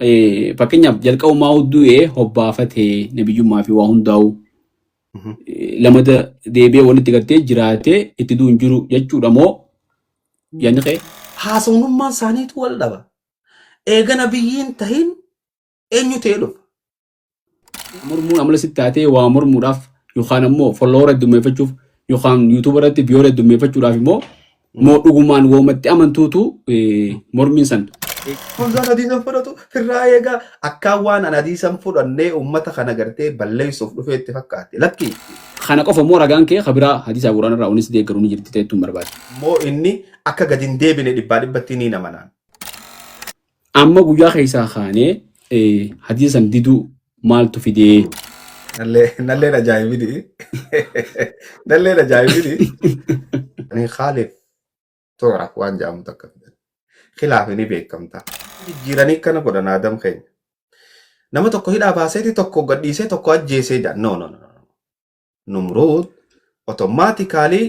Fakkeenyaaf jalqabumaa du'ee hobbaafatee nabiyyummaa fi waa hundaa'u lamada deebi'ee walitti gartee jiraatee itti du'u hin jiru jechuudha moo yaadni kee? Haasawnummaan isaaniitu wal dhaba. Eega nabiyyiin tahin eenyu ta'ee dhufa? Mormuun amala sitti taatee waa mormuudhaaf yookaan ammoo follower heddummeeffachuuf yookaan YouTube irratti viewer heddummeeffachuudhaaf immoo moo dhugumaan woomatti amantuutu mormiin san. Hamzaan hadiisan fudhatu firraa eegaa akkaan waan an hadiisan fudhannee uummata kana gartee balleessuuf dhufee itti fakkaate. Lakki. Kana qofa immoo ragaan kee kabiraa hadiisaa quraana irraa onis deeggaru ni jirti ta'ettuun barbaade. Immoo inni akka gadi hin deebine dhibbaa dhibbatti ni namanaan. Amma guyyaa keessaa kaanee hadiisa san diduu maaltu fidee? Nalleen ajaa'ibini. Nalleen ajaa'ibini. Ani khaalif tu'raf waan jedhamu takka fidan. Khilaafi ni beekamta. Jijjiiranii akkana godhan Aadam keenya. Nama tokko hidhaa baaseeti tokko gadhiisee tokko ajjeesee jedhan. No, no, no. Numruud automatically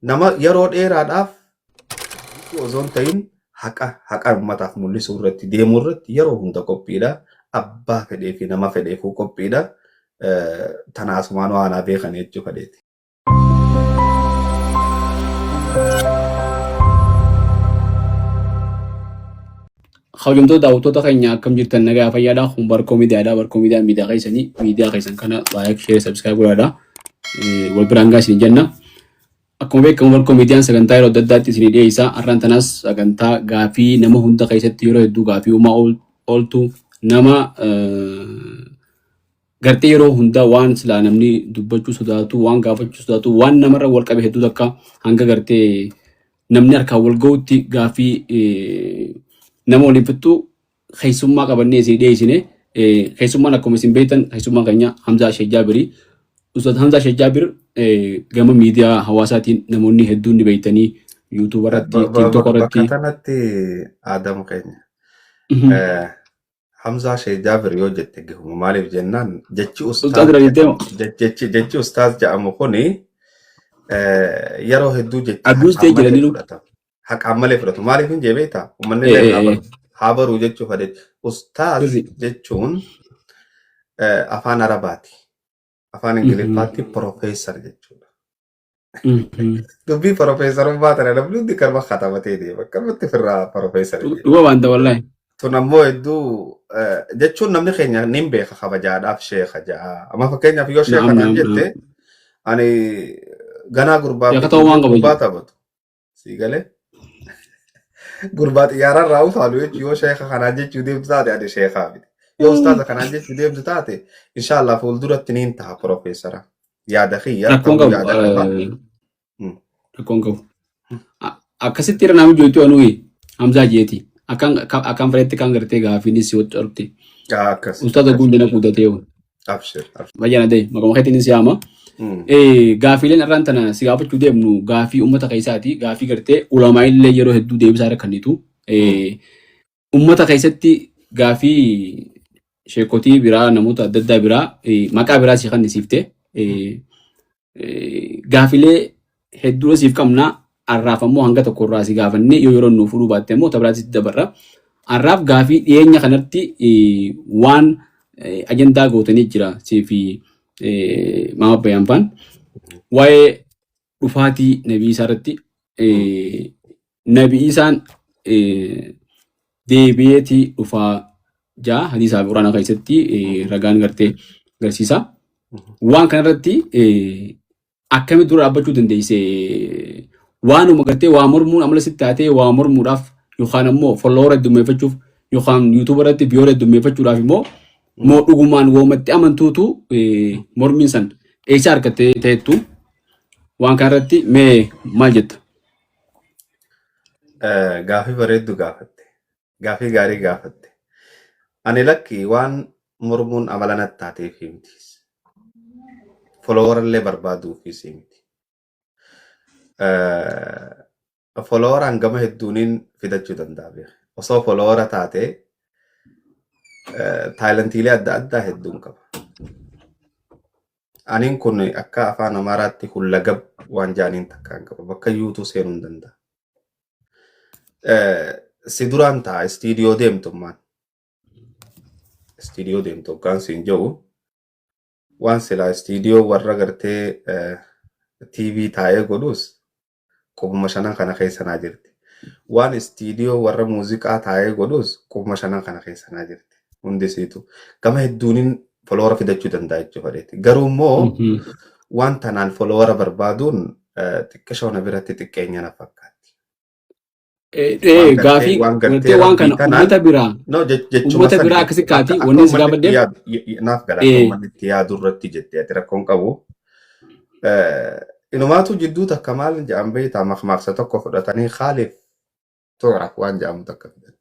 nama yeroo dheeraadhaaf osoo hin ta'in haqa haqa uummataaf mul'isuu irratti deemuu irratti yeroo hunda qophiidha. Abbaa fedhee fi nama fedheefuu qophiidha. Tanaasumaan waan haa beekan jechuu fedheeti. Kabajamtoota daawwattoota keenya akkam jirtan nagaa fayyaadha. Kun Barkoo Miidiyaadha. Barkoo Miidiyaan miidiyaa keessanii miidiyaa keessan kana like, share, subscribe godhaadha. Wal biraan gaa isin jenna. Akkuma beekamu Barkoo Miidiyaan sagantaa yeroo adda addaatti isinii dhiyeessa. Har'aan tanaas sagantaa gaafii nama hunda keessatti yeroo hedduu gaafii uumaa ooltu nama gartee yeroo hundaa waan silaa namni dubbachuu sodaatu, waan gaafachuu sodaatu, waan namarra wal qabe hedduu takka hanga gartee namni harkaan wal ga'utti gaaffii nama waliin fixxu keessummaa qabannee isin dhiyeessine. Keessummaan akkuma isin beektan keessummaan keenya Hamzaa Sheek Jaabiri. Ustaaz Hamzaa Sheek Jaabir gama miidiyaa hawaasaatiin namoonni hedduun ni beektanii YouTube irratti, TikTok irratti. Bakka tanatti Aadamu keenya. Hamzaa Sheek Jaabir yoo jette gahuma maaliif jennaan jechi Ustaaz ustaaz irra jettee moo? jechi ustaaz jedhamu kuni yeroo hedduu jecha Abiyuus ta'e haqaan malee jedhaniiru. fudhatama. Haqaan malee fudhatu. Maaliif hin jee beektaa? Uummanni illee haa baru. Haa baru jechuu fedhe. Ustaaz Sirri. jechuun afaan Arabaati. Afaan Ingiliffaatti profeesar jechuudha. Dubbii profeesarummaa tana namni hundi karma katabatee deema. Akkamatti firraa profeesar jedha. Dhuga waanta wallaahi. Tun ammoo hedduu jechuun namni keenya nin beeka kabajaadhaaf sheeka ja'a. Amma fakkeenyaaf yoo sheeka Naam naan naam jette naam. ani ganaa gurbaa Sheeka fi ta'uu waan qabu gurbaa jechuudha. taphatu. Sii galee gurbaa xiyyaararraa utaalu jechuun yoo sheeka kanaan jechuu deemtu taate ani sheekaa miti. Yoo ustaaza kanaan jechuu deemtu taate inshaallah fuulduratti niin ta'a profeesara. Yaada kiyya Rakkoon ta'uu qabu. yaada qaba. Rakkoon qabu. Akkasitti irra nama joitu anuyi Hamzaa jeeti. Akkan akkan fedhetti kan gartee gaafiinis si waccorti. Akkas. Ustaaza guddina guddatee. Abshir. Abshir. Bayyana ta'e maquma keetiin si yaama. Gaafiileen irraan tana si gaafachuu deemnu gaafii uummata keessaati. Gaafii gartee ulamaa illee yeroo hedduu deebisaa irra kennitu. Uummata keessatti gaafii sheekotii biraa namoota adda addaa biraa maqaa biraa si kennisiifte. Gaafiilee hedduu siif qabna. Har'aaf ammoo hanga tokko irraa si gaafannee yoo yeroo nuuf fudhuu baatte ammoo tabiraatti sitti dabarra. Har'aaf gaafii dhiyeenya kanatti waan ajandaa gootanii jira sii fi Maama Bayaan faan. Waa'ee dhufaatii Nabii Isaa irratti Nabii Isaan deebi'eeti dhufaa jaa hadiisaa fi quraana keessatti ragaan gartee agarsiisa. Waan kanarratti akkamitti dura dhaabbachuu dandeesse? Waanuma gartee waa mormuun amala sitti taatee waa mormuudhaaf yookaan ammoo follower heddummeeffachuuf yookaan YouTube irratti viewer heddummeeffachuudhaaf immoo moo dhugumaan woomatti amantuutu mormiin san eessa argattee ta'ettu waan kanarratti mee maal jetta? Gaafii bareeddu gaafatte. Gaafii gaarii gaafatte. Ani lakki waan mormuun amala natti taateef miti. Follower illee barbaaduufis miti. Follower hangama hedduuniin fidachuu danda'a beeka. Osoo follower taate taalantiilee adda addaa hedduun qaba. Aniin kun akka afaan Amaaraatti hullagab waan jaaniin takkaan qaba. Bakka yuutuu seenuu hin danda'a. Si duraan ta'a istiidiyoo deemtummaan. Istiidiyoo deemtu hoggaan siin jedhu, waan silaa istiidiyoo warra gartee TV taa'ee godhus qubuma shanan kana keessa naa jirti. Waan istiidiyoo warra muuziqaa taa'ee godhus qubuma shanan kana keessa naa jirti. Hundisiitu. Gama hedduunin follower fidachuu danda'a jechuu fedheeti. Garuu immoo waan tanaan follower barbaaduun xiqqishoo na biratti xiqqeenya na fakkaatti. Waan gartee Gaafii waan gartee gartee waan rabbii kana tanaan uummata biraa no jechuma uummata sani biraa akkasi akka kaati akka wanni si uummanni itti gaafadheef yaadu naaf gala, akka uummanni itti yaadu irratti jettee ati rakkoon qabu. Inumaatu jidduu takka maal jedhan beektaa? Makmaaksa tokko fudhatanii خالف تعرف waan jedhamu takka fidan.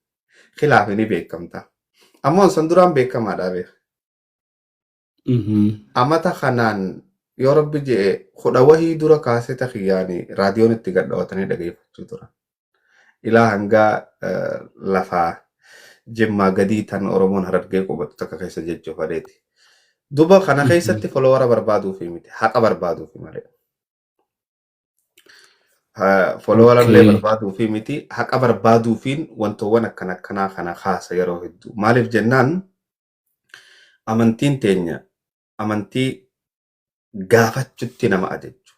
Khilaafi ni beekamta. Ammoo san duraan beekamaadha beeka. Amata kanaan yoo rabbi je'e 10 wahii dura kaaseta kiyyaani raadiyoon itti gadhaawatanii dhageeffachuu turan. Ilaa hangaa lafaa Jimmaa gadii tan Oromoon Harargee qubatu takka keessa jechuu fedheeti. Duba kana keessatti follower barbaaduufi miti, haqa barbaaduufi malee. Follower illee barbaaduufi miti, haqa barbaaduufiin wantoowwan akkana akkanaa kana kaasa yeroo hedduu. Maaliif jennaan, amantiin teenya amantii gaafachutti nama ajajju.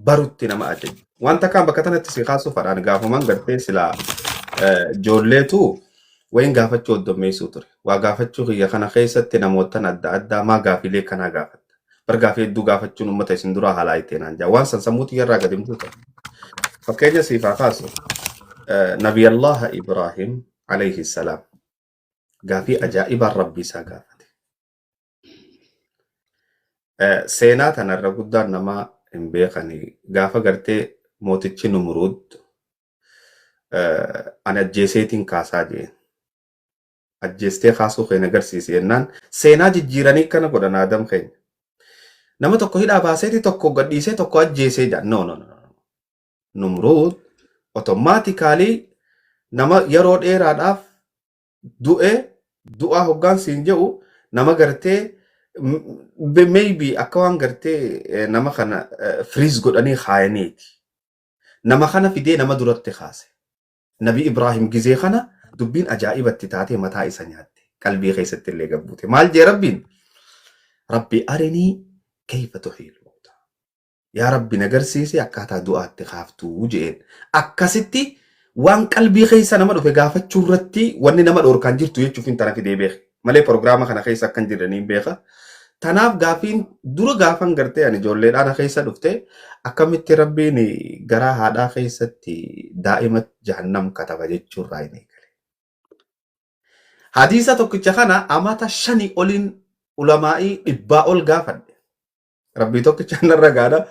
Barutti nama ajajju. Wanta kaan bakka tanatti si kaasuu fadhaan gaafuman gartee silaa ijoolleetu wayin gaafachuu hoddommeessuu ture. Waa gaafachuu kiyya kana keessatti namootan adda addaa maa gaafilee kanaa gaafatta? Bar gaafii hedduu gaafachuun uummata isin duraa haalaa ittiin naan jaa. Waan san sammuu tiyyarraa gadi hin buutan. Fakkeenya siif haa kaasu. Nabiyallah Ibrahim عليه السلام gaafii ajaa'ibaan rabbii isaa gaafate. Seenaa tanarra guddaan namaa hin beekani. Gaafa gartee mootichi Numruud ani ajjeeseetiin kaasaa jeen. Ajjeestee kaasuu keenya agarsiisi jennaan seenaa jijjiiranii akkana godhan aadam keenya. Nama tokko hidhaa baaseeti tokko gadhiisee tokko ajjeesee jedhan. No, no, no. Numruud automatically nama yeroo dheeraadhaaf du'e, du'aa hoggaan siin jedhu nama gartee maybe akka waan gartee nama kana freeze godhanii kaayaniiti. Nama kana fidee nama duratti kaase. Nabi Ibrahim gizee kana dubbiin ajaa'ibatti taatee mataa isa nyaatte. Qalbii keessatti illee gabbuute. Maal jee rabbiin? رب أرني كيف تحيي الموتى. Yaa rabbi, na garsiise akkaataa du'aatti kaaftuu jeen. Akkasitti waan qalbii keessa nama dhufe gaafachuu irratti wanni nama dhoorkaan jirtu jechuuf hin tana fidee beeka. Malee proogiraama kana keessa akkan jirranii beeka. Tanaaf gaafiin dura gaafan gartee ani ijoolleedhaan keessa dhufte akkamitti rabbiin garaa haadhaa keessatti daa'ima jahannam kataba jechuurraa hin eegale. Hadiisa tokkicha kana amata 5 oliin ulamaa'ii 100 ol gaafadhe. Rabbii tokkicha narra gaadha.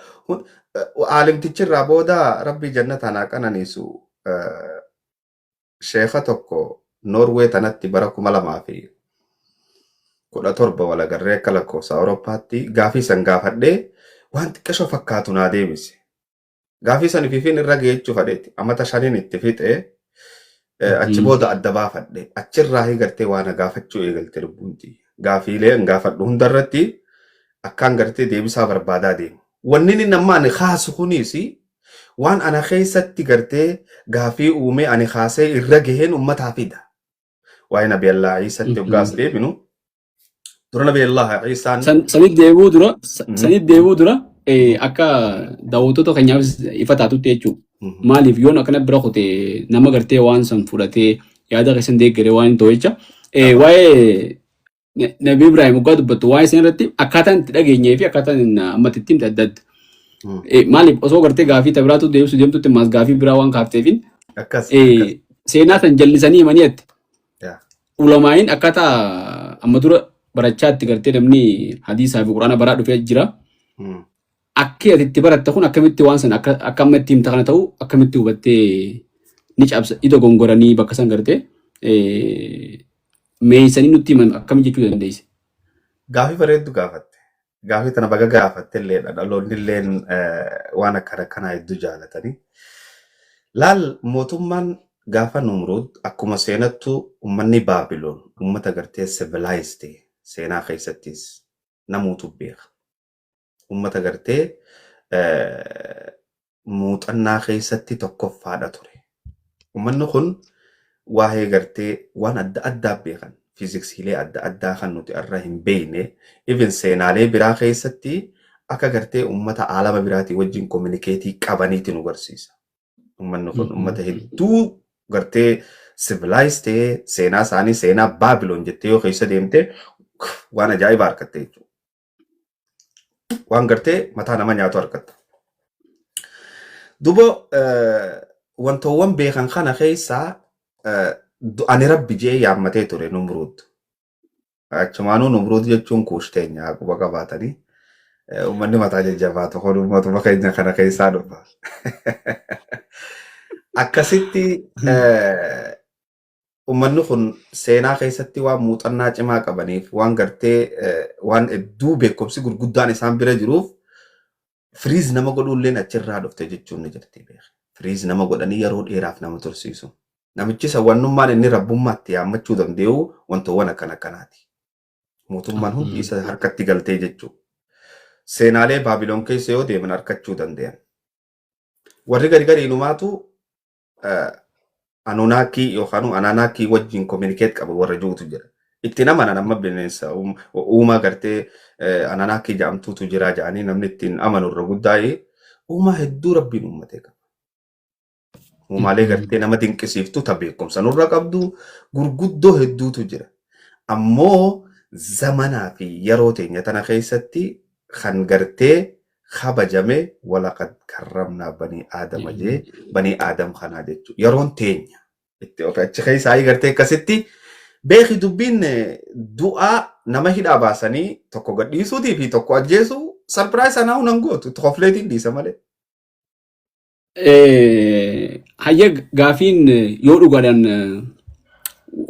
Aalimtichi irraa booda rabbii jannataan haa qananiisu, sheeka tokko Noorwee tanatti bara 2017 walagarree akka lakkoofsa Awurooppaatti gaafii san gaafadhee waan xiqqashoo fakkaatu naa deebise. Gaafii san ifiifin irra geechuu fadheeti. Amata 5n itti fixee achi booda adda baafadhe. Achirraa gartee waan na gaafachuu eegalte lubbuun tiyya. Gaafiilee an gaafadhu hundarratti akkaan gartee deebisaa barbaadaa deemu. Wanni inni amma ani kaasu kunis waan ana keessatti gartee gaafii uumee ani kaasee irra gaheen uummataa fida. Waa'ee Nabi Allah Iisatti hoggaas deebinu dura Nabi Allah Iisaan Sanitti deebi'uu dura akka daawwattoota keenyaafis ifa taatutti jechuudha. Maaliif yoon akkana bira kute nama gartee waan san fudhatee yaada keessan deeggaree waan hin ta'u jecha. Waa'ee Nabi Ibrahim waggaa dubbattu waa'ee san irratti akkaataan itti dhageenyee fi akkaataan amma itti himte adda adda. Maaliif osoo gartee gaafii ta biraatu deebisuu deemtutti maas gaafii biraa waan kaafteefin Akkas akkas. Seenaa san jallisanii himanii atti. Yaa. Ulamaa'iin akkaataa amma dura barachaatti gartee namni hadiisaa fi quraana baraa dhufee jira. Akki ati itti baratte kun akkamitti waan san akka amma itti himta kana ta'u akkamitti hubattee ni cabsa ida gongoranii bakka san gartee meeysanii nutti himan akkami jechuu dandeesse? Gaafii bareeddu gaafatte. Gaafii tana baga gaafatte illeedha. Dhaloonni illeen waan akkana akkanaa hedduu jaalatanii. Laal, mootummaan gaafa Numruud akkuma seenattu uummanni Baabiloon uummata gartee civilized seenaa keessattis namuutu beeka. Uummata gartee muuxannaa keessatti tokkoffaadha ture. Uummanni kun waa'ee gartee waan adda addaa beekan. Fiiziksiilee adda addaa kan nuti irra hin beekne, even seenaalee biraa keessatti akka gartee uummata aalama biraatii wajjin communicate qabaniiti nu barsiisa. Uummanni kun uummata hedduu gartee civilized ta'ee, seenaa isaanii, seenaa Baabiloon jettee yoo keessa deemte, waan ajaa'ibaa argatte jechuudha. Waan gartee mataa nama nyaatu argatta. Duba wantoowwan beekan kana keessaa ani rabbi jee yaammatee ture Numruud. Achumaanuu Numruud jechuun kuushteenya quba qabaatanii. Uummanni mataa jajjabaatu kun uummatuma keenya kana keessaa dhufa. Akkasitti uummanni kun seenaa keessatti waan muuxannaa cimaa qabaniif, waan gartee waan hedduu beekumsi gurguddaan isaan bira jiruuf, freeze nama godhuulleen achirraa dhufte jechuun ni jirti beeka. Freeze nama godhanii yeroo dheeraaf nama tursiisu. Namichi isa wannummaan inni rabbummaatti yaammachuu danda'u wantoowwan akkana akkanaati. Mootummaan hundi isa harkatti galtee jechuudha. Seenaalee Baabiloon keessa yoo deeman harkachuu danda'an. Warri gari gariinumaatu Anunaakii yookaan Anaanaakii wajjin communicate qaba warra jirutu jira. Ittiin amanan amma bineensa uumaa gartee Anaanaakii jedhamtuutu jira jedhanii namni ittiin amanu irra guddaa'ee uumaa hedduu rabbiin uummatee qaba. Uumaalee gartee nama dinqisiiftu ta beekumsa nurra qabdu gurguddoo hedduutu jira. Ammoo zamanaa fi yeroo teenya tana keessatti kan gartee kabajame walaqad karramnaa banii aadama jee banii aadam kanaa jechuudha. Yeroon teenya itti of achi keessaa gartee akkasitti beeki dubbiin du'aa nama hidhaa baasanii tokko gadhiisuutii fi tokko ajjeesuu surprise anaa hunan gootu kofleetiin dhiisa malee. Hayya, gaafiin yoo dhugaadhaan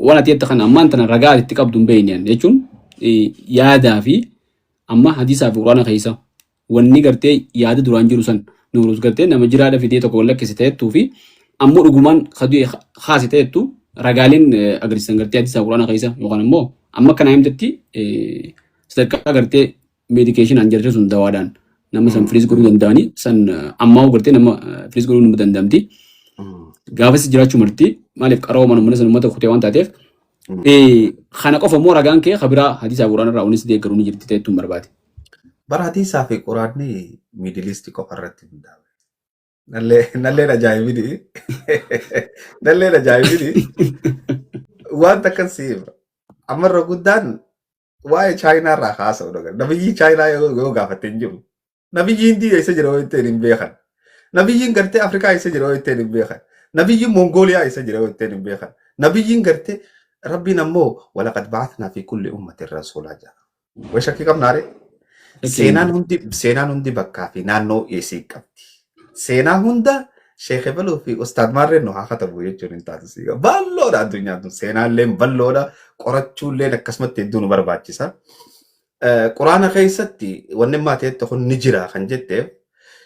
waan ati jette kana ammaan tana ragaa itti qabdu hin beekne jechuun yaadaa fi amma hadiisaa fi quraana keessa wanni gartee yaada duraan jiru san Nuurus gartee nama jiraadha fidee tokko lakkise ta'ettuu fi ammoo dhugumaan kadu'e kaase ta'ettu ragaaleen agarsiisan gartee hadiisaa fi quraana keessa yookaan ammoo amma kana himtetti sadarkaa gartee medicationaan jarri sun dawaadhaan nama san freeze godhuu danda'anii san ammaa gartee nama freeze godhuu nama danda'amti. Gaafas jiraachuu marti maaliif qarooman uummanni sun uummata kutee waan taateef kana qofa immoo ragaan kee kabiraa hadiisaa quraana irraa onis deeggaruu ni jirti ta'ettuun barbaade. Bara hadiisaa fi quraanni Middle East qofa irratti hundaa'e. Nalleen ajaa'ibini. Nalleen ajaa'ibini. Wanta akkasii amma irra guddaan waa'ee Chaayinaa irraa haasa'u dhagan. Nabiyyi Chaayinaa yoo gaafatte hin jiru. Nabiyyi Hindii eessa jira yoo jetteen hin beekan. Nabiyyiin gartee Afrikaa eessa jira yoo jetteen hin beekan. Nabiyyiin Mongooliyaa eessa jira yoo jetteen hin beekan. Nabiyyiin gartee Rabbiin ammoo walaqad ba'athnaa fi kulli ummatin rasuulaa jedha. Way shakkii qabnaare? Seenaan hundi bakkaa fi naannoo isii qabdi. Seenaa hunda Sheekh Ebaluu fi Ustaad Maarreen nu haa katabu jechuun hin taatu siiga. Bal'oodha addunyaan tun. Seenaalleen bal'oodha. Qorachuulleen akkasumatti hedduu nu barbaachisa. Quraana keessatti wanni ammaa ta'etti kun ni jira kan jetteef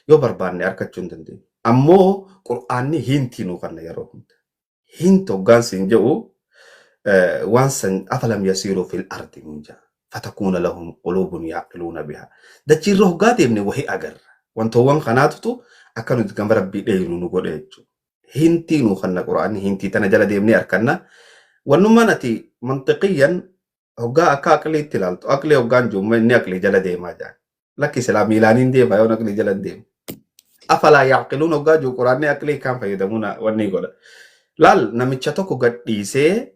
yoo barbaanne argachuu hin dandeenyu. Ammoo Qur'aanni hint nu kenna yeroo hunda. Hint hoggaan siin jedhu waan san afalam yasiiruu fil ardi nuun jedha. Fatakuuna lahum quluubun yaaqiluuna bihaa. Dachiirra hoggaa deemne wahii agarra. Wantoowwan kanaatutu akka nuti gama rabbii dheeynu nu godhe jechuudha. Hint nu kenna Qur'aanni, hint tana jala deemnee arganna. Wannummaan ati mantiqiyyan hoggaa akka aqliitti ilaaltu, aqlii hoggaan jiru inni aqlii jala deemaa jira. Lakki silaa miilaaniin deema yoo aqlii jala hin deemu. Afalaa yaaqiluun hoggaa jiru Qur'aanni aqlii kan fayyadamuun wanni godha. Laal, namicha tokko gadhiisee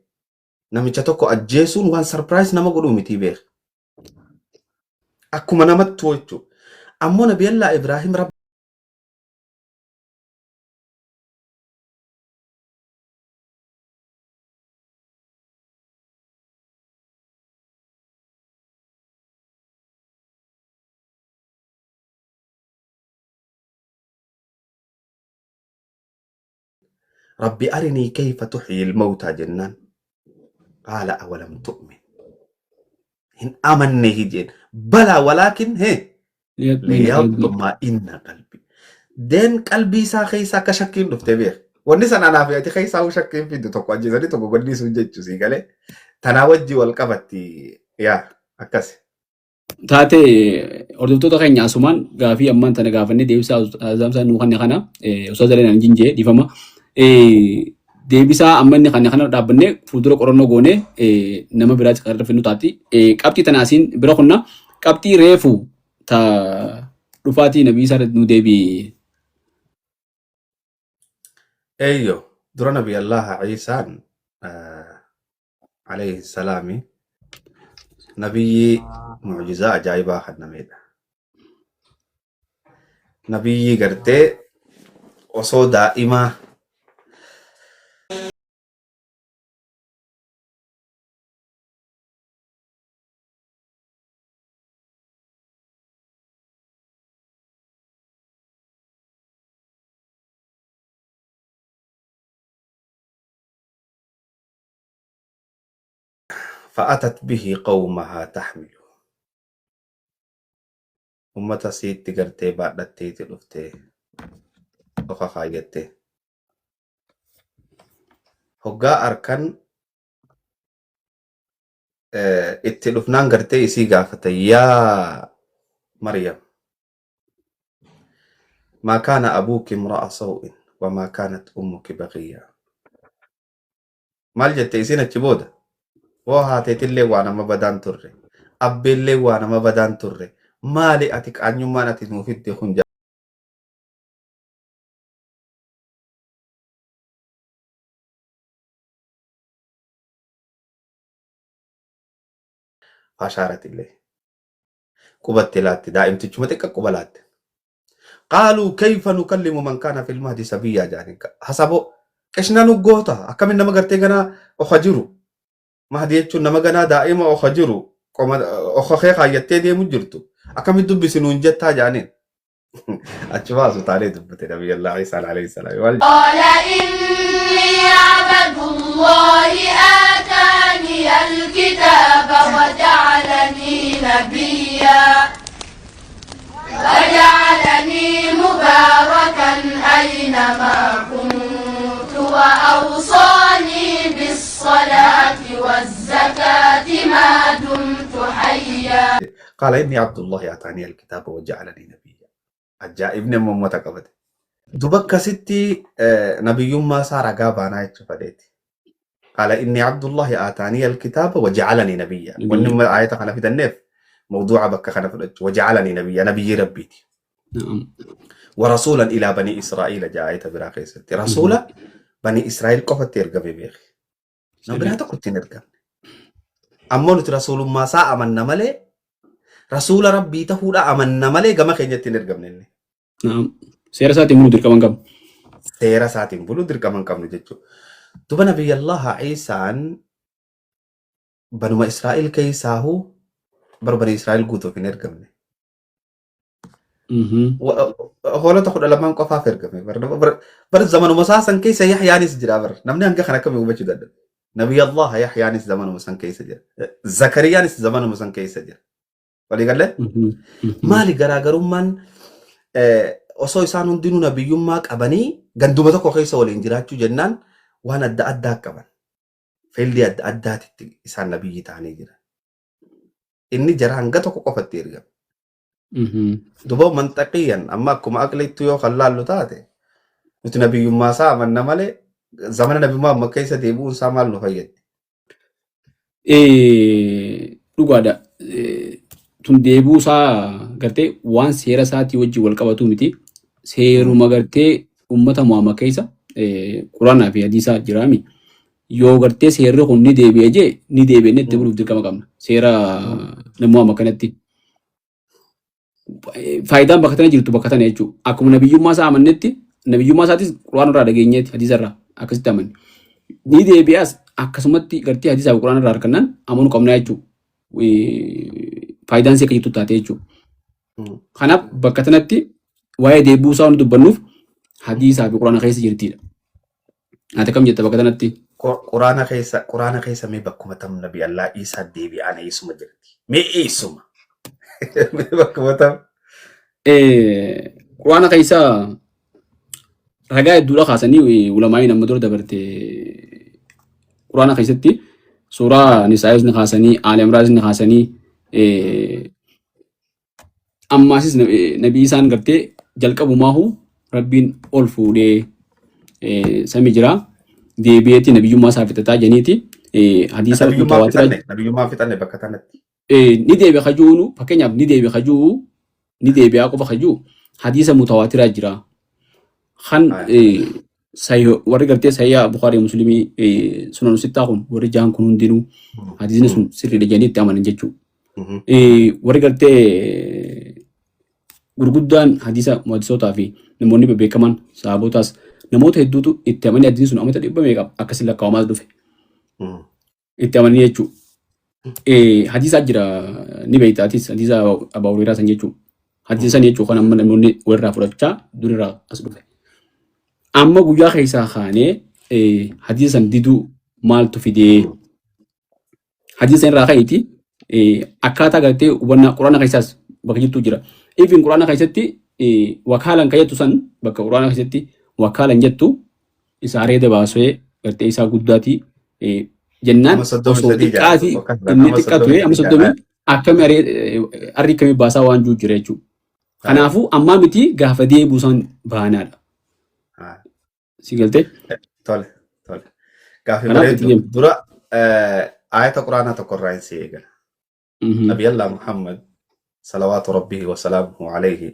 namicha tokko ajjeesuun waan surprise nama godhuu miti beeka. Akkuma namattuu jechuudha. Ammoo Nabiyallaa Ibraahim Rabbi rabbi arinii kayfa tuhyil mawtaa jennaan qaala awalam tu'min, hin amanne hijeen, balaa walaakin hee liyatma'inna qalbi. Deen qalbii isaa keessa akka shakkiin dhufte beek. Wanni sana anaaf ati keessaa hoo shakkiin fiddu tokko ajjeesanii tokko gadhiisuun jechuu sii galee. Tanaa wajji wal qabatti yaa akkas. Taate hordoftoota keenya, asumaan gaafii ammaan tana gaafannee deebisaa azaamsaa nuu kanne kana osoo jaleen an jinjee dhiifama. Deebisaa amma inni kana kana dhaabbannee fuuldura qorannoo goonee nama biraatti kan irra finnu taati. Qabxii tana asiin bira kunna qabxii reefu ta dhufaatii nabii isaa irratti nu deebi'i. Eeyyo dura nabi Allah Ciisaan alayhi salaami nabiyyi mu'jizaa ajaa'ibaa kennameedha. Nabiyyi gartee osoo daa'imaa fa'atat bihi qawmahaa taxmilu ummata siitti gartee baadhatteeti dhufte oka kaayyatte hoggaa arkan itti dhufnaan gartee isii gaafate yaa Maryam maa kaana abuuki imra'a saw'in wamaa kaanat ummuki bagiyya maal jette isiin achi booda hoo haateetillee waa nama badaan turre abbeellee waa nama badaan turre maali ati qaanyummaan ati nuu fidde kun faashaaratillee qubatti laatte daa'imtichuma xiqqa quba laatte qaaluu kayfa nukallimu man kaana fil mahdi sabiyyaa jaaniin hasaboo qishna nu goota akkamin nama gartee ganaa oka jiru mahdi jechuun nama ganaa daa'ima oka jiru qoma oka kee kaayyattee deemu jirtu akkamin dubbisi nuun jettaa jaaniin achi baasu taanee dubbate nabiyyallaa Iisaan alayhi salaam maal قال إني عبد الله آتاني الكتاب وجعلني نبيا وجعلني مباركا أينما كنت وأوصاني بالصلاة والزكاة ما دمت حيا. قال إني عبد الله آتاني الكتاب وجعلني نبيا. Ajaa'ibni amma uummata qabate. Duba akkasitti nabiyyummaa isaa ragaa baanaa jechuu fedheeti. Qaala inni Abdullahi aataanii alkitaaba waja'alanii nabiyya. Wanni Nabiyya. amma aayata kana fidanneef mawduuca bakka kana fudhachu. Waja'alanii nabiyya nabiyyii rabbiiti. Na'am. Warasuulan ilaa banii Israa'iila jaa aayata biraa keessatti. Rasuula banii Israa'iil qofatti ergame beeki. Nama biraa Sirrii. tokkotti hin ergamne. Ammoo nuti rasuulummaa isaa amanna malee rasuula rabbii ta'uudha amanna malee gama keenyatti hin ergamne inni. Na'am. Seera isaatiin buluu dirqama hin qabnu. Seera isaatiin buluu dirqama hin qabnu jechuudha. Duba nabiyyallaha Iisaan banuma Israa'el keessaahuu bar bani Israa'el guutuuf hin ergamne. Hoolota 12 qofaaf ergame. Bar zamanuma isaa san keessa Yahyaanis jira bar. Namni hanga kana akkamii hubachuu dadhabe. Nabiyyallaha Yahyaanis zamanuma san keessa jira. Zakariyaanis zamanuma san keessa jira. Walii galee? Maali garaagarummaan osoo isaan hundinuu nabiyyummaa qabanii ganduma tokko keessa waliin jiraachuu jennaan waan adda addaa qaban. Fiildii adda addaatitti isaan nabiyyi ta'anii jiran. Inni jara hanga tokko qofatti ergame. Duba manxaqiyyan amma akkuma aqliitti yoo kan laallu taate nuti nabiyyummaa isaa amanna malee zamana nabiyyummaa amma keessa deebi'uun isaa maal nu fayyaddi? Dhugaadha. Tun deebi'uu isaa gartee waan seera isaatii wajjin wal qabatu miti. Seeruma gartee uummata Muhammad keessa Quraanaa fi hadiisaa jiraami. Yoo gartee seerri kun ni deebi'e jee ni deebi'e itti buluuf dirqama qabna. Seera Muhammad kanatti. Faayidaan bakka tana jirtu bakka tana jechuudha. Akkuma nabiyyummaa isaa amannetti nabiyyummaa isaatis quraana irraa dhageenyeeti hadiisa irraa akkasitti amanne. Ni deebi'as akkasumatti gartee hadiisaa fi quraana irraa harkannaan amanuu qabnaa jechuudha. Faayidaan isii akka jirtu taate jechuudha. Kanaaf bakka tanatti waa'ee deebi'uu isaa waan dubbannuuf hadiisaa fi quraana keessa jirtidha. Ati akkam jetta bakka tanatti? Quraana keessa mee bakkuma tam nabi Allah Isaa deebi'aan eessuma jirti? Mee eessuma? Mee bakkuma tam? Quraana keessa ragaa hedduudha kaasanii ulamaa'iin amma dura dabarte quraana keessatti suuraa Nisaa'is ni kaasanii Aali Imraanis ni kaasanii ammaasis nabii isaan gartee jalqabumaahu rabbiin ol fuudhee sami jira. Deebi'eeti nabiyyummaa isaa fixataa jeniiti hadiisa Nabiyyummaa mutawaatira fixanne, nabiyyummaa fixanne bakka tanatti. Ni deebi'a kajuunu, fakkeenyaaf ni deebi'a kajuu, ni deebi'aa qofa kajuu hadiisa mutawaatiraa jira. Kan warri gartee sayyaa Bukhaarii Muslimii sunan sittaa kun warri jahan kun hundinuu hadiisni sun sirriidha jedhanii itti amanan jechuudha. Warri gartee gurguddaan hadiisa muhaddisootaa fi namoonni bebeekaman sahaabotaas namoota hedduutu itti amanii hadiisni sun amata dhibba meeqa akkasii lakkaa'amaas dhufe itti amanii jechuudha. Hadiisaa jira ni beekta atis hadiisa Abaa Hureyraa san jechuudha. Hadiisa san jechuudha kan amma namoonni walirraa fudhachaa durirraa as dhufe. Amma guyyaa keessaa kaanee hadiisa san diduu maaltu fidee? Hadiisa irraa ka'eeti akkaataa gartee hubannaa quraana keessaas bakka jirtu jira. Even quraana keessatti wakaalan kan jettu san bakka quraana keessatti wakaalan jettu isa areeda baasee gartee isaa guddaati jennaan Nama soddomii osoo sadii xiqqaati ja'a. Tokko inni nama xiqqaa ture soddomii amma sadii soddomii ja'a. akkami arrii akkamii baasaa waan jiru jira jechuudha. Kanaafuu ammaa miti gaafa deebi'u san baanaadha. Si galtee? Tole, tole. Gaaffii Kanaaf itti bareedduu. deemu. Dura ayata quraanaa tokko irraa hin si eegala. Nabiyallah Muhammad salawaatu rabbihi wa salaamuhu alayhi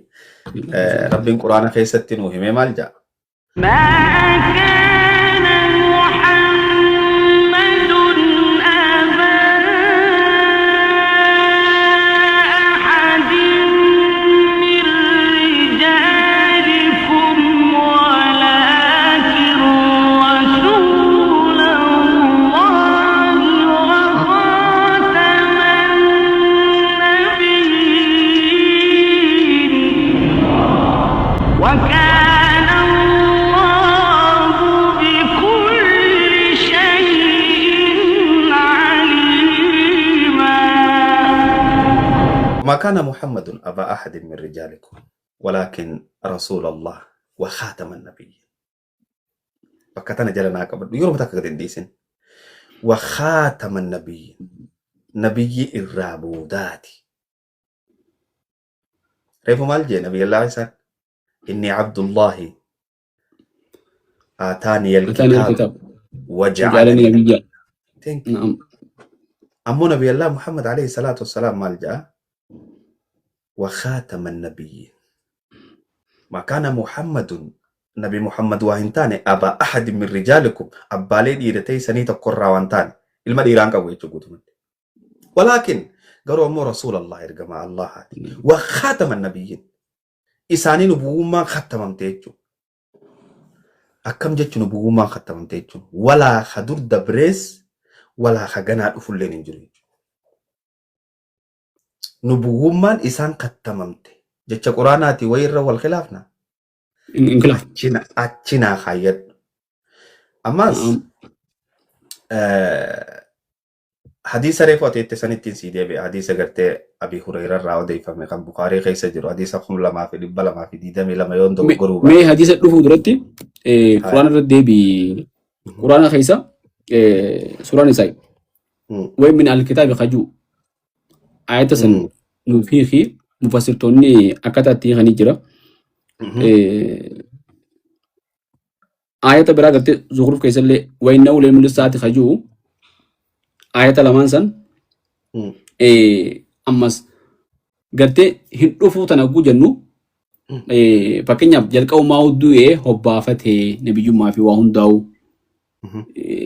rabbiin quraana keessatti nuu himee maal jedha? ما كان محمد أبا أحد من رجالكم ولكن رسول الله وخاتم النبيين وكان الله بكل شيء عليما. ما كان محمد أبا أحد من رجالكم ولكن رسول الله وخاتم النبيين. Bakka tana jala naa qabadhu yeroo takka gadi hin dhiisin. وخاتم النبيين nabiyyi irraa boodaati. Reefu maal jee nabiyallah Isaan? إني عبد الله آتاني آتاني الكتاب الكتاب وجعلني وجعلني نبيا. Thank you. نعم. أمو نبي الله محمد عليه الصلاة والسلام maal jaa? وخاتم النبيين. ما كان محمد نبي محمد waa hin taane أبا أحد من رجالكم abbaalee dhiira teessanii tokkorraa waan taane ilma dhiiraan qabu jechuu guutumatti. ولكن garuu ammoo رسول الله ergamaa Allahaati. وخاتم النبيين isaanii nubuwummaan khattamamte jechuudha. Akkam jechuun nubuwummaan khattamamte jechuun walaa ka dur dabrees walaa ka ganaa dhufulleen hin jiru jechuudha. Nubuwummaan isaan khattamamte jecha quraanaati wayirra wal khilaafna. Inkilaaf. Achina achinaa kaayyadhu. Ammas نعم. hadiisa reefu ati itti sanittiin sii deebi'a. Hadiisa gartee Abi Hureyra irraa odeeffame kan Bukaarii keessa jiru hadiisa 2222 yoon dogoggoruu Mee baadhe. hadiisa dhufuu duratti quraana irra deebii quraana keessa suuraan isaa wayi min alkitaabi kajuu ayata san nuuf hiiki mufassirtoonni akkaataa itti hiikanii jira. Ayata biraa gartee Zukhruf keessallee wayinna ulee mul'isaati kajuu ayata lamaan san ammas gartee hin dhufuu tana guu jennu fakkeenyaaf jalqabumaa du'ee hobbaafatee nabiyyummaa fi waa hundaa'u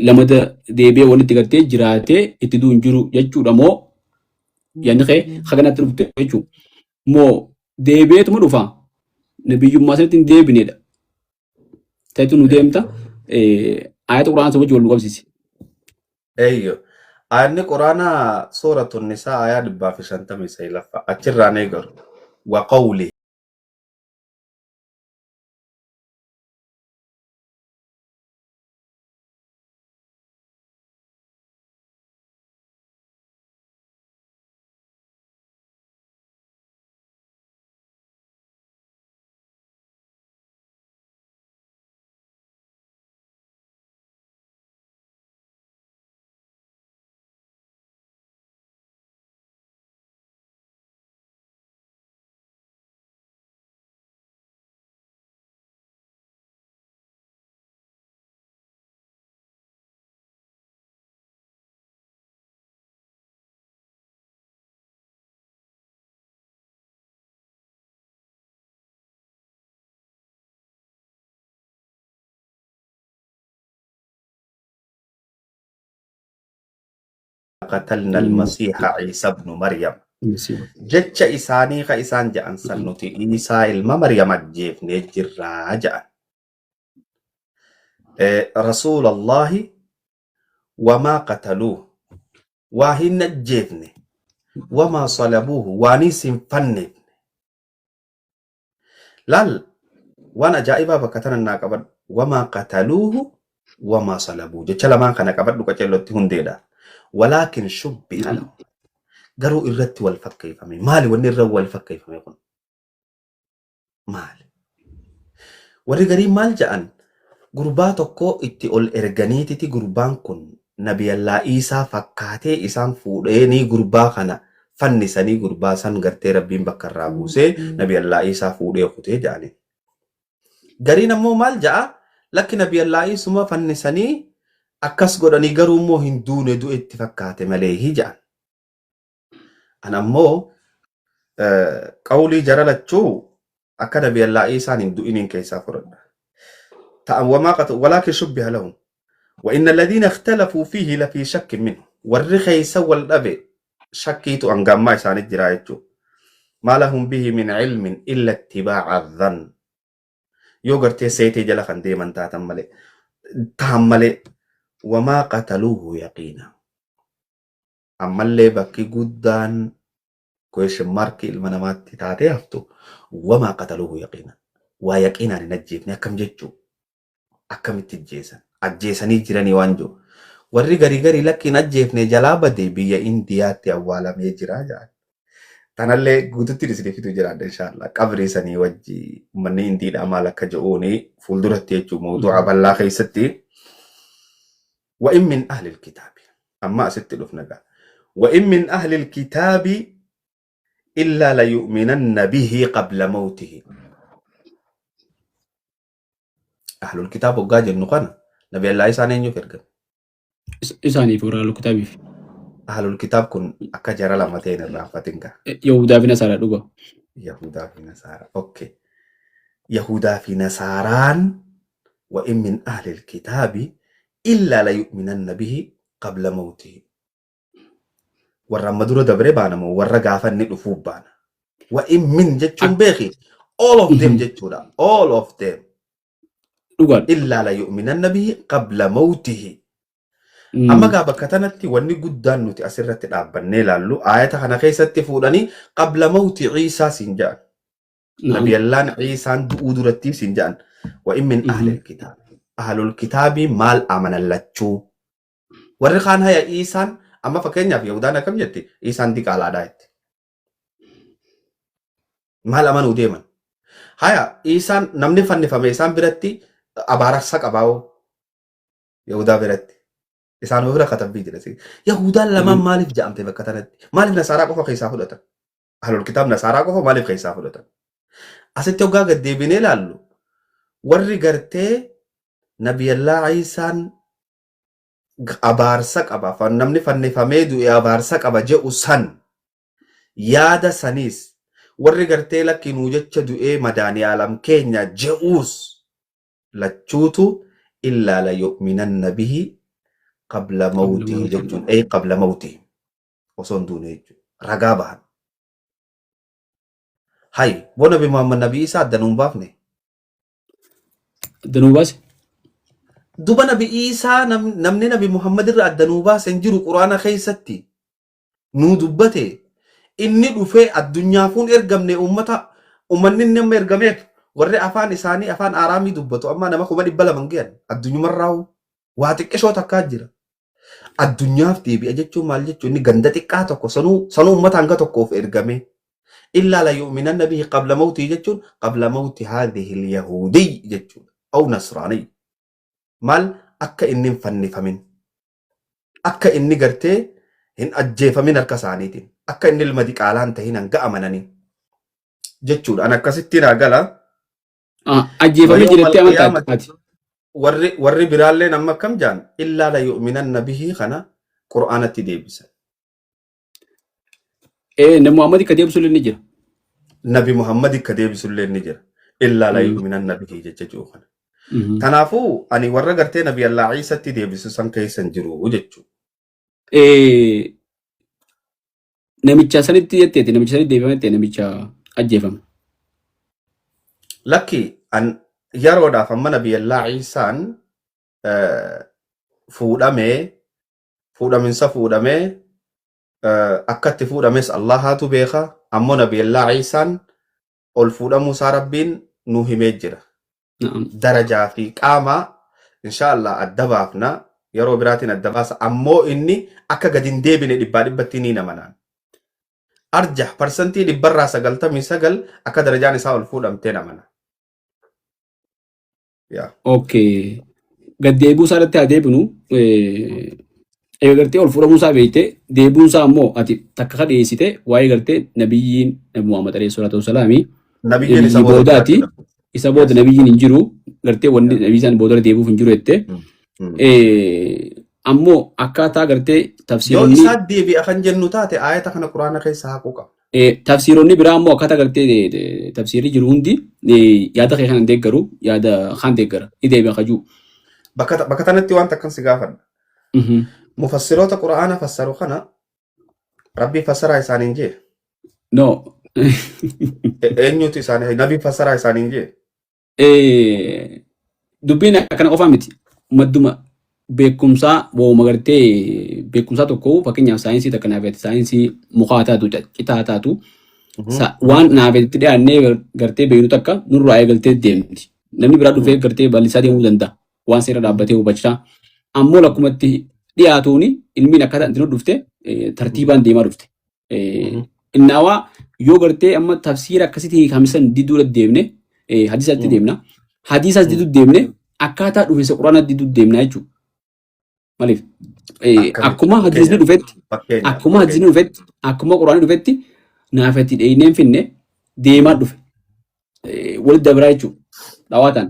lamada deebi'ee walitti gartee jiraatee itti du'u hin jiru jechuudha moo yaadni kee haganatti dhufte jechuudha. Moo deebi'eetuma dhufa nabiyyummaa sanitti hin deebinedha. Ta'etu nu deemta ayata quraana wajji wal nu qabsiisi. Eeyyo. Ayanni quraanaa suuratu nisaa ayaa 159ffaa achirraan eegalu. وقوله qatalna al-masiiha Ciisa ibnu Maryam. Jecha isaanii ka isaan ja'an san nuti Iisaa ilma Maryam ajjeefnee jirraa ja'an. Rasuulallahi wamaa qataluuhu waa hin ajjeefne wamaa salabuuhu waaniis hin fanneefne. Laal waan ajaa'ibaa bakka tana naa qabadhu. Wamaa qataluuhu wamaa salabuu. Jecha lamaan kana qabadhu qaceellotti hundeedha. Walaakin shubbiha lahu. Garuu irratti wal fakkeeffame. Maali wanni irra wal fakkeeffame kun? Maali? Warri gariin maal ja'an? Gurbaa tokko itti ol erganiititi gurbaan kun Nabiyallaa Iisaa fakkaatee isaan fuudheenii gurbaa kana fannisanii gurbaa san gartee Rabbiin bakka irraa buusee Nabiyallaa Iisaa fuudhee kutee ja'aniin. Gariin ammoo maal ja'a? Lakki Nabiyallaa Iisuma fannisanii akkas godhanii garuu immoo hin duune du'e itti fakkaate malee ja'an. An ammoo qawlii jara lachuu akka Nabiyallaa Iisaan hin du'iniin keessaa fudhadha. Ta'an wamaa qatu walaakin shubbiha lahum. Wa inna alladhiina ikhtalafuu fiihi lafii shakkin minhu. Warri keessa wal dhabe shakkiitu hanga ammaa isaanii jira jechuudha. Maa lahum bihi min ilmin illa ittibaa'a dhann. Yoo gartee seetee jala kan deeman taatan malee tahan malee wamaa qataluuhu yaqiina. Ammallee bakki guddaan question mark ilma namaatti taatee haftu wamaa qataluuhu yaqiina. Waa yaqiinaan hin ajjeefne akkam jechuu akkamitti ajjeesan ajjeesanii jiranii waan jiru. Warri garii garii lakki hin ajjeefne jalaa bade biyya Indiyaatti awwaalamee jira jedhan. Tanallee guututti isinii fidu jiraadha inshaallah. Qabrii sanii wajji uummanni Indiidhaa maal akka jedhuuni fuulduratti jechuun mawduu'a bal'aa keessatti. Wa in min ahlil kitaabi. Amma asitti dhufna gaa. Wa in min ahlil kitaabi illaa la yu'minanna bihi qabla mawtihi. Ahlul kitaab hoggaa jennu kana Nabi Allah isaan eenyuuf ergame? Isaaniif warra ahlul kitaabiif. Ahlul kitaab kun akka jara lama ta'een irraanfatin gaa. Yahudaa fi Nasaaraa dhuga. Yahudaa fi Nasaaraa. Okay. Yahudaa fi Nasaaraan wa in min ahlil kitaabi illaa la yu'minanna bihi qabla mawtihi. Warra amma dura dabre baana moo warra gaafa inni dhufuu baana. Wa in min jechuun beeki all of them jechuudha. All of them. Dhugaadha. Illaa la yu'minanna bihi qabla mawtihi. Amma gaa bakka tanatti wanni guddaan nuti asirratti dhaabbannee ilaallu aayata kana keessatti fuudhanii qabla mawti Ciisaa siin jedhan. Nabiyallaan Ciisaan du'uu duratti siin jedhan. Wa in min ahlil kitaab. Ahlul kitaabii maal amanan lachuu? Warri kaan haya Iisaan amma fakkeenyaaf Yahudaan akkam jetti? Iisaan diqaalaadhaa jetti. Maal amanuu deeman? Haya Iisaan namni fannifame isaan biratti abaarsa qabaa'oo Yahudaa biratti. Isaan bira katabbii jira. Yahudaan lamaan maaliif ja'amte bakka tanatti? Maaliif Nasaaraa qofa keessaa fudhatan? Ahlul kitaab Nasaaraa qofa maaliif keessaa fudhatan? Asitti hoggaa gad deebinee ilaallu warri gartee Nabiyallaa Iisaan abaarsa qaba namni fannifamee du'e abaarsa qaba je'u san yaada saniis warri gartee lakki nuu jecha du'ee madaaniyaalam keenya je'uus lachuutu illaa la yu'minanna bihi qabla mawtihi jechuun ay qabla mawtihi osoo hin duune jechuudha ragaa bahan. Hay boo Nabi Muhammad Nabi Isaa adda nuun baafne. Adda nuu baase. Duba Nabi Iisaa namni Nabi Muhammad irra adda nuu baase hin jiru Quraana keessatti nuu dubbate inni dhufee addunyaafuu hin ergamne ummata ummanni inni amma ergameef warri afaan isaanii afaan Aaraamii dubbatu amma nama 200,000 hin gahan addunyumarraa'u waa xiqqishoo takkaa jira. Addunyaaf deebi'a jechuun maal jechuun inni ganda xiqqaa tokko sanuu sanuu ummata hanga tokkoof ergame. Illaa la yu'minanna bihi qabla mawtii jechuun qabla mawti haadhihi al-yahuudiy jechuudha. Aw nasraaniy. Maal akka inni hin fannifamin. Akka inni gartee hin ajjeefamin harka isaaniitiin. Akka inni ilma diqaalaa hin tahin hanga amananii. Jechuudha. An akkasitti naa gala. Ajjeefamee Wa jirettee yawmal amantaa qiyaamati ati. Warri biraalleen amma akkam jaan illaa la yu'minanna bihi kana Qur'aanatti deebisan. Nabi Muhammad akka deebisu illee ni jira. Nabi Muhammad akka deebisu illee ni jira. Illaa la yu'minanna bihi jecha jiru kana. Kanaafuu ani warra gartee Nabi Allah Iisatti deebisu san keessa hin jiru jechuudha. Namicha sanitti jetteeti, namicha sanitti deebifame jette, namicha ajjeefame. Lakki, an yeroodhaaf amma Nabiyallaa Iisaan fuudhamee, fuudhaminsa fuudhamee, akka itti fuudhames Allahaatu beeka. Ammoo Nabiyallaa Iisaan ol fuudhamuu isaa Rabbiin nu himee jira. Na'am. Darajaa fi qaama insha Allah adda baafna, yeroo biraatiin adda baasa. Ammoo inni akka gadi hin deebine dhibbaa dhibbatti ni namanaan. Arjah 99% akka darajaan isaa ol fuudhamtee namana. Yaa. Okay. Gad deebi'uu isaa irratti haa deebinu. Egaa gartee ol fuudhamuu isaa beekte, deebi'uun isaa ammoo ati takka ka dhiyeessite waa'ee gartee nabiyyiin Nabi Muhammad alayhi salaatu wassalaami Nabiyyiin isa nabiyyi booda boodaati. jiraachuu dha. Isa booda Yes. nabiyyiin hin jiru, gartee wanni nabiyyi isaan booda deebi'uuf hin jiru jette. Ammoo akkaataa gartee Yoo tafsiironni isaa deebi'a kan jennu taate, aayata kana Quraana keessa haquu qabna. Tafsiironni biraa ammoo akkaataa gartee tafsiirri jiru hundi yaada kee kana deeggaru, yaada kaan deeggara ni deebi'a kajuu. Bakka tanatti wanta akkan si gaafadha. Mufassiroota Quraana fassaru kana Rabbii fassaraa isaaniin jee. No. Eenyutu isaanii nabii fassaraa isaaniin jee? Dubbiin akkana qofaa miti. Madduma beekumsaa wooma gartee beekumsaa tokko, fakkeenyaaf saayinsii takka naaf saayinsii mukaa taatu, citaa taatu, waan naaf itti dhiyaannee gartee beeknu takka nurraa eegaltee deemti. Namni biraa dhufee gartee bal'isaa deemuu danda'a. Waan seera dhaabbatee hubachaa. Ammoo lakkumatti dhiyaatuuni ilmiin akkaataa itti nu dhufte tartiibaan deemaa dhufte. Innaawaa yoo gartee amma tafsiira akkasitti hiikamsan diduudha deemne, hadiisatti deemna. Hadiisas diduu deemne, akkaataa dhufinsa Quraanaa diduu deemna jechuudha. Maaliif? Akkamitti? Akkuma hadiisni dhufetti, Fakkeenyaaf. akkuma hadiisni dhufetti, akkuma Quraanni dhufetti naaf itti dheeyneen finne deemaa dhufe. Walitti dabraa jechuudha. Dhawaataan.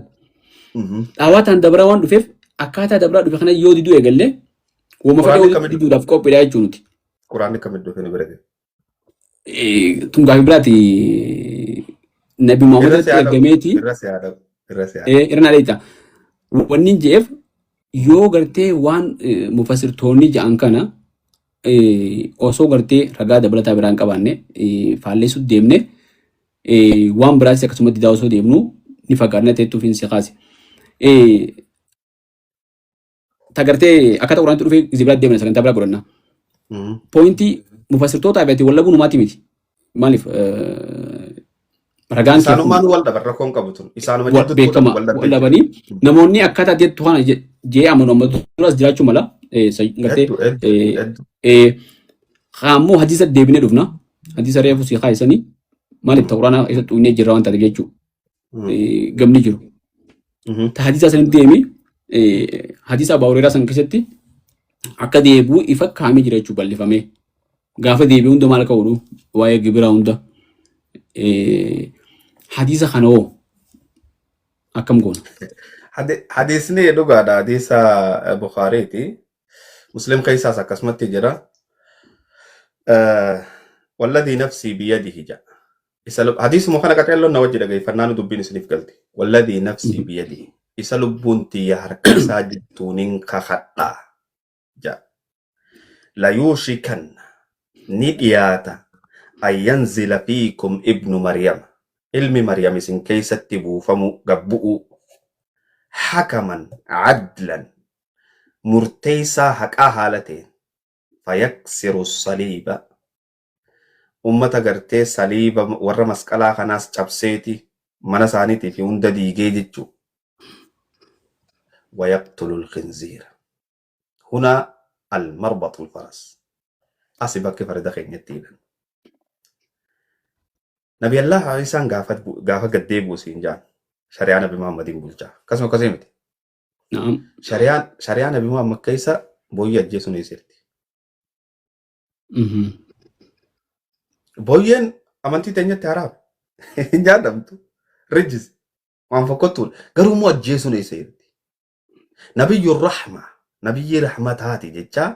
Dhawaataan dabraa waan dhufeef, akkaataa dabraa dhufe kana yoo diduu eegalle, wama Quraanni fedhe kamitti diduudhaaf qophiidha jechuudha nuti. Quraanni kamitti dhufe ni bira gahe? Tun gaafii biraati. Nabi Muhammad Irra si irratti haa dhabu. ergameeti. Irra si haa dhabu. Irra si haa dhabu. Irra naa dheeyta. Wanni hin je'eef, yoo gartee waan mufassirtoonni ja'an kana osoo gartee ragaa dabalataa biraan qabaanne faalleessuu deemne, waan biraatis akkasuma didaa osoo deemnu ni fagaanna ta'ettuuf hin si kaase. Ta gartee akkaataa Quraanitti dhufee gisee biraa deemna, sagantaa biraa godhanna. Pointii mufassirtoota fi ati wallabuu numaati miti. Maaliif, ragaan kee kun Isaanumaan wal dhaban, rakkoon qabu tun. Isaanuma jidduutti beekama wal dhabdee wal dhabanii namoonni akkaataa jettu kana jee amanu amma duras jiraachuu mala. Gartee Hedduu hedduu hedduu. Ammoo hadiisa deebinee dhufna. Hadiisa reefu si kaayisanii maaliif ta Quraanaa isa xuqnee jirra waan taateef jechuudha. Gamni jiru. Ta hadiisa sanitti deemi, hadiisa Abbaa Hureyraa san keessatti akka deebi'u ifa kaa'amee jira jechuudha bal'ifamee. Gaafa deebi'u hunda maal akka godhu, waa'ee gibiraa hunda, hadiisa kana hoo akkam goona? Hadiisni dhugaadha. Hadiisa Bukhaariiti. Muslim keessaas akkasumatti jira. Walladii nafsii biyadihi jedha. Isa hadiisuma kana qaceelloon na wajji dhageeffannaa nu dubbiin isiniif galti. Walladii nafsii biyadihi. Isa lubbuun tiyya harka isaa jirtuunin kakadhaa jedha. Layuushikanna, ni dhiyaata, an yanzila fiikum ibnu Maryama. Ilmi Maryam isin keessatti buufamu gabbu'uu. Hakaman adlan, murteessaa haqaa haala ta'een. Fayaksiru saliiba, ummata gartee saliiba warra masqalaa kanaas cabseeti mana isaaniitii fi hunda diigee jechuu. Wayaqtulu lkhinziira. Hunaa almarbaxu lfaras. Asi bakki farda keenyatti hidhan. Nabi Allah Isaan gaafa gad deebi'u siin jaan shari'aa Nabi Muhammadiin bulchaa. Akkasuma akkasii miti. Na'am. Shari'aa Nabi Muhammad keessa booyyee ajjeesuun eessatti? Booyyeen amantii teenyatti haraam. Hin jaallamtu. Rijis. Waan fokkottuudha. Garuu immoo ajjeesuun eessa jirti? Nabiyyuun rahma. Nabiyyii rahmataati jecha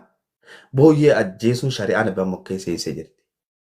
booyyee ajjeesuun shari'aa Nabi Muhammad keessa eessa jirti?